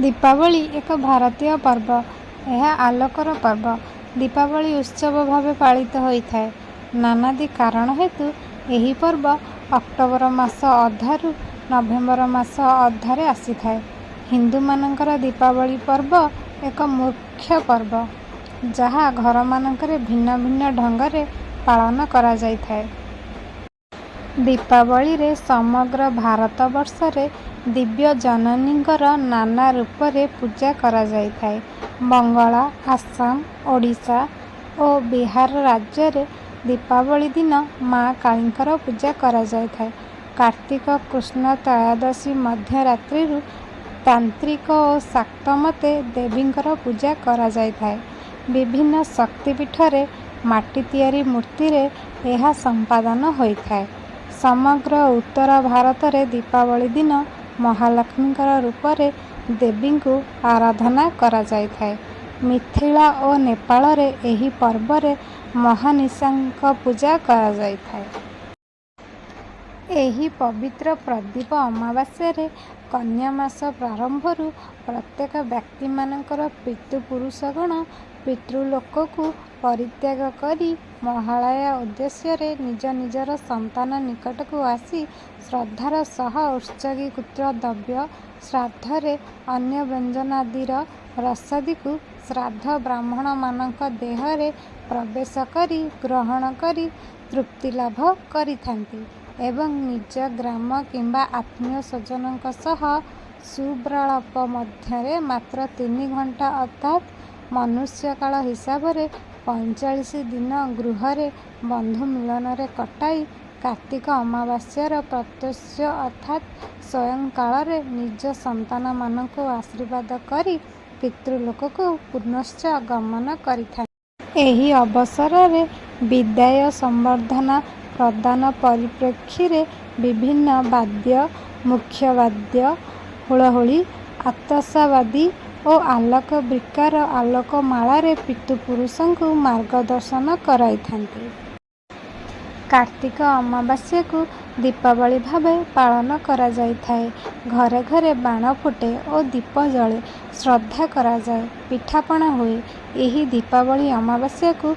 ଦୀପାବଳି ଏକ ଭାରତୀୟ ପର୍ବ। ଏହା ଆଲୋକର ପର୍ବ। ଦୀପାବଳି ଉତ୍ସବ ଭାବେ ପାଳିତ ହୋଇଥାଏ। ନାନାଦି କାରଣ ହେତୁ ଏହି ପର୍ବ ଅକ୍ଟୋବର ମାସ ଅଧାରୁ ନଭେମ୍ବର ମାସ ଅଧାରେ ଆସିଥାଏ। ହିନ୍ଦୁମାନଙ୍କର ଦୀପାବଳି ପର୍ବ ଏକ ମୁଖ୍ୟ ପର୍ବ, ଯାହା ଘରମାନଙ୍କରେ ଭିନ୍ନ ଭିନ୍ନ ଢଙ୍ଗରେ ପାଳନ କରାଯାଇଥାଏ। ଦୀପାବଳିରେ ସମଗ୍ର ଭାରତବର୍ଷରେ ଦିବ୍ୟ ଜନନୀଙ୍କର ନାନା ରୂପରେ ପୂଜା କରାଯାଇଥାଏ। ବଙ୍ଗଳା, ଆସାମ, ଓଡ଼ିଶା ଓ ବିହାର ରାଜ୍ୟରେ ଦୀପାବଳି ଦିନ ମା କାଳୀଙ୍କର ପୂଜା କରାଯାଇଥାଏ। କାର୍ତ୍ତିକ କୃଷ୍ଣ ତ୍ରୟୋଦଶୀ ମଧ୍ୟରାତ୍ରିରୁ ତାନ୍ତ୍ରିକ ଓ ଶାକ୍ତ ମତେ ଦେବୀଙ୍କର ପୂଜା କରାଯାଇଥାଏ। ବିଭିନ୍ନ ଶକ୍ତିପୀଠରେ ମାଟି ତିଆରି ମୂର୍ତ୍ତିରେ ଏହା ସମ୍ପାଦନ ହୋଇଥାଏ। ସମଗ୍ର ଉତ୍ତର ଭାରତରେ ଦୀପାବଳି ଦିନ ମହାଲକ୍ଷ୍ମୀଙ୍କର ରୂପରେ ଦେବୀଙ୍କୁ ଆରାଧନା କରାଯାଇଥାଏ। ମିଥିଳା ଓ ନେପାଳରେ ଏହି ପର୍ବରେ ମହାନିଶାଙ୍କ ପୂଜା କରାଯାଇଥାଏ। ଏହି ପବିତ୍ର ପ୍ରଦୀପ ଅମାବାସ୍ୟାରେ କନ୍ୟାମାସ ପ୍ରାରମ୍ଭରୁ ପ୍ରତ୍ୟେକ ବ୍ୟକ୍ତିମାନଙ୍କର ପିତୃପୁରୁଷଗଣ ପିତୃଲୋକକୁ ପରିତ୍ୟାଗ କରି ମହାଳୟା ଉଦ୍ଦେଶ୍ୟରେ ନିଜ ନିଜର ସନ୍ତାନ ନିକଟକୁ ଆସି ଶ୍ରଦ୍ଧାର ସହ ଉତ୍ସର୍ଗୀକୃତ ଦ୍ରବ୍ୟ, ଶ୍ରାଦ୍ଧରେ ଅନ୍ୟ ବ୍ୟଞ୍ଜନାଦିର ରସାଦିକୁ ଶ୍ରାଦ୍ଧ ବ୍ରାହ୍ମଣମାନଙ୍କ ଦେହରେ ପ୍ରବେଶ କରି ଗ୍ରହଣ କରି ତୃପ୍ତିଲାଭ କରିଥାନ୍ତି ଏବଂ ନିଜ ଗ୍ରାମ କିମ୍ବା ଆତ୍ମୀୟ ସ୍ୱଜନଙ୍କ ସହ ଶୁଭ୍ରାଳାପ ମଧ୍ୟରେ ମାତ୍ର ତିନି ଘଣ୍ଟା ଅର୍ଥାତ୍ ମନୁଷ୍ୟକାଳ ହିସାବରେ 45 ଦିନ ଗୃହରେ ବନ୍ଧୁ ମିଳନରେ କଟାଇ କାର୍ତ୍ତିକ ଅମାବାସ୍ୟାର ପ୍ରତ୍ୟୁଷ ଅର୍ଥାତ୍ ସାୟଂକାଳରେ ନିଜ ସନ୍ତାନମାନଙ୍କୁ ଆଶୀର୍ବାଦ କରି ପିତୃଲୋକକୁ ପୁନଶ୍ଚ ଗମନ କରିଥାନ୍ତି। ଏହି ଅବସରରେ ବିଦାୟ ସମ୍ବର୍ଦ୍ଧନା ପ୍ରଦାନ ପରିପ୍ରେକ୍ଷୀରେ ବିଭିନ୍ନ ବାଦ୍ୟ, ମୁଖ୍ୟ ବାଦ୍ୟ, ହୁଳହୁଳି, ଆତସବାଜି ଓ ଆଲୋକ ବୀକ୍ରାର ଆଲୋକମାଳାରେ ପିତୃପୁରୁଷଙ୍କୁ ମାର୍ଗଦର୍ଶନ କରାଇଥାନ୍ତି। କାର୍ତ୍ତିକ ଅମାବାସ୍ୟାକୁ ଦୀପାବଳି ଭାବେ ପାଳନ କରାଯାଇଥାଏ। ଘରେ ଘରେ ବାଣ ଫୁଟେ ଓ ଦୀପ ଜଳେ, ଶ୍ରାଦ୍ଧ କରାଯାଏ, ପିଠାପଣା ହୁଏ। ଏହି ଦୀପାବଳି ଅମାବାସ୍ୟାକୁ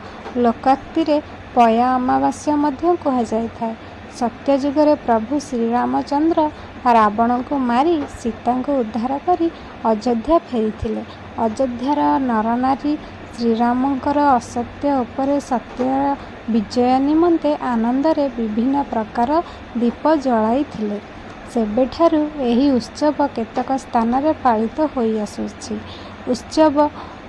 ଲୋକୋକ୍ତିରେ ପୟା ଅମାବାସ୍ୟା ମଧ୍ୟ କୁହାଯାଇଥାଏ। ସତ୍ୟଯୁଗରେ ପ୍ରଭୁ ଶ୍ରୀରାମଚନ୍ଦ୍ର ରାବଣକୁ ମାରି ସୀତାଙ୍କୁ ଉଦ୍ଧାର କରି ଅଯୋଧ୍ୟା ଫେରିଥିଲେ। ଅଯୋଧ୍ୟାର ନରନାରୀ ଶ୍ରୀରାମଙ୍କର ଅସତ୍ୟ ଉପରେ ସତ୍ୟର ବିଜୟ ନିମନ୍ତେ ଆନନ୍ଦରେ ବିଭିନ୍ନ ପ୍ରକାର ଦୀପ ଜଳାଇଥିଲେ। ସେବେଠାରୁ ଏହି ଉତ୍ସବ କେତେକ ସ୍ଥାନରେ ପାଳିତ ହୋଇଆସୁଛି। ଉତ୍ସବ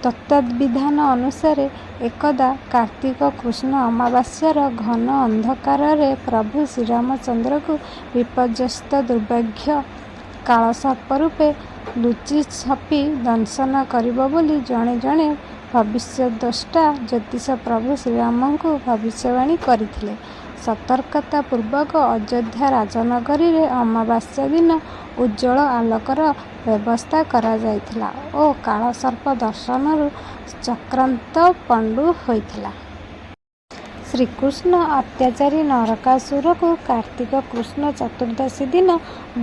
ତତ୍ତ୍ୱବିଧାନ ଅନୁସାରେ ଏକଦା କାର୍ତ୍ତିକ କୃଷ୍ଣ ଅମାବାସ୍ୟାର ଘନ ଅନ୍ଧକାରରେ ପ୍ରଭୁ ଶ୍ରୀରାମଚନ୍ଦ୍ରଙ୍କୁ ବିପର୍ଯ୍ୟସ୍ତ ଦୁର୍ଭେଦ୍ୟ କାଳସର୍ପ ରୂପେ ଲୁଚିଛପି ଦଂଶନ କରିବ ବୋଲି ଜଣେ ଜଣେ ଭବିଷ୍ୟଦ୍ରଷ୍ଟା ଜ୍ୟୋତିଷ ପ୍ରଭୁ ଶ୍ରୀରାମଙ୍କୁ ଭବିଷ୍ୟବାଣୀ କରିଥିଲେ। ସତର୍କତା ପୂର୍ବକ ଅଯୋଧ୍ୟା ରାଜନଗରୀରେ ଅମାବାସ୍ୟା ଦିନ ଉଜ୍ଜ୍ୱଳ ଆଲୋକର ବ୍ୟବସ୍ଥା କରାଯାଇଥିଲା ଓ କାଳସର୍ପ ଦଂଶନରୁ ଚକ୍ରାନ୍ତ ପଣ୍ଡୁ ହୋଇଥିଲା। ଶ୍ରୀକୃଷ୍ଣ ଅତ୍ୟାଚାରୀ ନରକାସୁରକୁ କାର୍ତ୍ତିକ କୃଷ୍ଣ ଚତୁର୍ଦ୍ଦଶୀ ଦିନ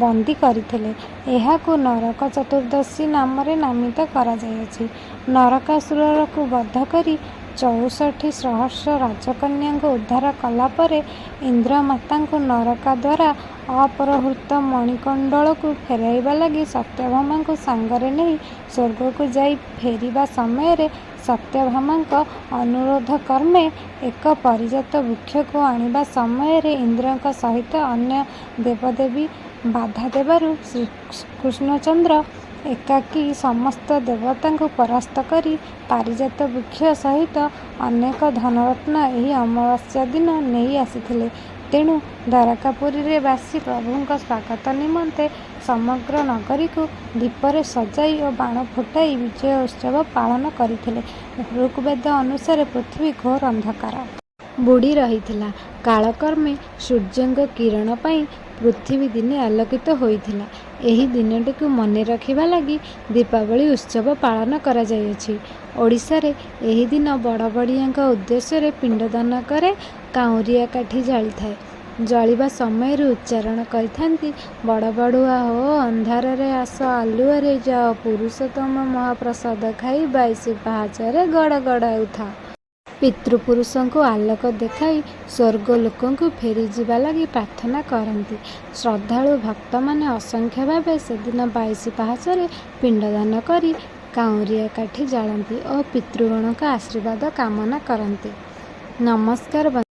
ବନ୍ଦୀ କରିଥିଲେ। ଏହାକୁ ନରକ ଚତୁର୍ଦ୍ଦଶୀ ନାମରେ ନାମିତ କରାଯାଇଅଛି। ନରକାସୁରକୁ ବଧ କରି 64 ସହସ୍ର ରାଜକନ୍ୟାଙ୍କୁ ଉଦ୍ଧାର କଲା ପରେ ଇନ୍ଦ୍ର ମାତାଙ୍କୁ ନରକାଦ୍ୱାରା ଅପହୃତ ମଣିକୁଣ୍ଡଳକୁ ଫେରାଇବା ଲାଗି ସତ୍ୟଭାମାଙ୍କୁ ସାଙ୍ଗରେ ନେଇ ସ୍ୱର୍ଗକୁ ଯାଇ ଫେରିବା ସମୟରେ ସତ୍ୟଭାମାଙ୍କ ଅନୁରୋଧକ୍ରମେ ଏକ ପାରିଜାତ ବୃକ୍ଷକୁ ଆଣିବା ସମୟରେ ଇନ୍ଦ୍ରଙ୍କ ସହିତ ଅନ୍ୟ ଦେବଦେବୀ ବାଧା ଦେବାରୁ ଶ୍ରୀକୃଷ୍ଣଚନ୍ଦ୍ର ଏକାକୀ ସମସ୍ତ ଦେବତାଙ୍କୁ ପରାସ୍ତ କରି ପାରିଜାତ ବୃକ୍ଷ ସହିତ ଅନେକ ଧନରତ୍ନ ଏହି ଅମାବାସ୍ୟା ଦିନ ନେଇ ଆସିଥିଲେ। ତେଣୁ ଦ୍ୱାରକାପୁରୀରେ ବାସୀ ପ୍ରଭୁଙ୍କ ସ୍ୱାଗତ ନିମନ୍ତେ ସମଗ୍ର ନଗରୀକୁ ଦୀପରେ ସଜାଇ ଓ ବାଣ ଫୁଟାଇ ବିଜୟ ଉତ୍ସବ ପାଳନ କରିଥିଲେ। ଋଗ୍‌ବେଦ ଅନୁସାରେ ପୃଥିବୀ ଘୋର ଅନ୍ଧକାର ବୁଡ଼ି ରହିଥିଲା। କାଳକ୍ରମେ ସୂର୍ଯ୍ୟଙ୍କ କିରଣ ପାଇ ପୃଥିବୀ ଦିନେ ଆଲୋକିତ ହୋଇଥିଲା। ଏହି ଦିନଟିକୁ ମନେ ରଖିବା ଲାଗି ଦୀପାବଳି ଉତ୍ସବ ପାଳନ କରାଯାଇଅଛି। ଓଡ଼ିଶାରେ ଏହି ଦିନ ବଡ଼ବଡ଼ିଆଙ୍କ ଉଦ୍ଦେଶ୍ୟରେ ପିଣ୍ଡଦାନ କରେ କାଉଁରିଆ କାଠି ଜାଳିଥାଏ। ଜଳିବା ସମୟରେ ଉଚ୍ଚାରଣ କରିଥାନ୍ତି, ବଡ଼ବଡ଼ୁଆ ହୋ ଅନ୍ଧାରରେ ଆସ ଆଲୁଅରେ ଯାଅ, ପୁରୁଷୋତ୍ତମ ମହାପ୍ରସାଦ ଖାଇ 22 ପାହାଚରେ ଗଡ଼ଗଡ଼ାଉଥାଅ। ପିତୃପୁରୁଷଙ୍କୁ ଆଲୋକ ଦେଖାଇ ସ୍ୱର୍ଗଲୋକକୁ ଫେରିଯିବା ଲାଗି ପ୍ରାର୍ଥନା କରନ୍ତି। ଶ୍ରଦ୍ଧାଳୁ ଭକ୍ତମାନେ ଅସଂଖ୍ୟ ଭାବେ ସେଦିନ 22 ପାହାଚରେ ପିଣ୍ଡଦାନ କରି କାଉଁରିଆ କାଠି ଜାଳନ୍ତି ଓ ପିତୃଗଣଙ୍କ ଆଶୀର୍ବାଦ କାମନା କରନ୍ତି। ନମସ୍କାର।